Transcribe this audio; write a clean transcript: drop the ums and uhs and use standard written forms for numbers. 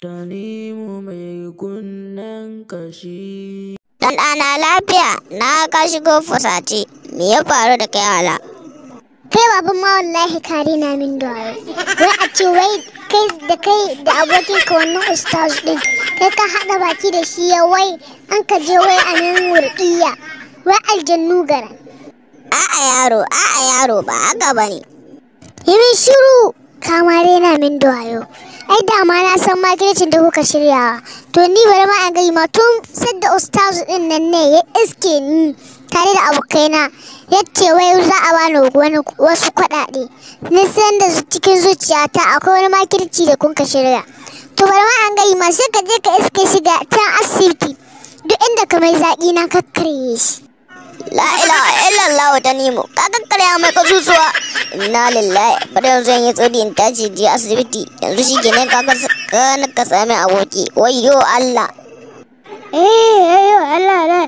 Tanimu mai kunnen ƙashi. Dan ɗana lafiya, na ka shigo fusace, me ya faru da kai hala? Kai baban ma wallahi kare na min da wayo. Wai a ce wai kai da kai da abokin ka wannan ustaz din, kai ka haɗa baki da shi ya wai an ka je wai a nan wurɗiya. Wai aljannu garan. A'a yaro, a'a yaro ba haka bane. Yi min shiru, ka ma rena min da wayo. Ai dama na san makircin da kuka shiryawa. To ni bari ma an gai ma tun sadda ustazu din nan ne ya iske ni tare da abokaina ya ce wai za a bani wani wasu kuɗaɗe. Ni san da cikin zuciyata akwai wani makirci da kun ka shirya. To bari ma an gai ma sai ka je ka iske shi ga can asibiti duk inda ka mai zaƙi na kakkarye shi. La ilaha illallah Tanimu, ka kakkarya mai kasusuwa. Inna lillahi, bari yanzu in yi tsodi in tashi je asibiti. Yanzu shi kenan ka ka ka sami aboki. Wayyo Allah. Eh, ayo Allah na,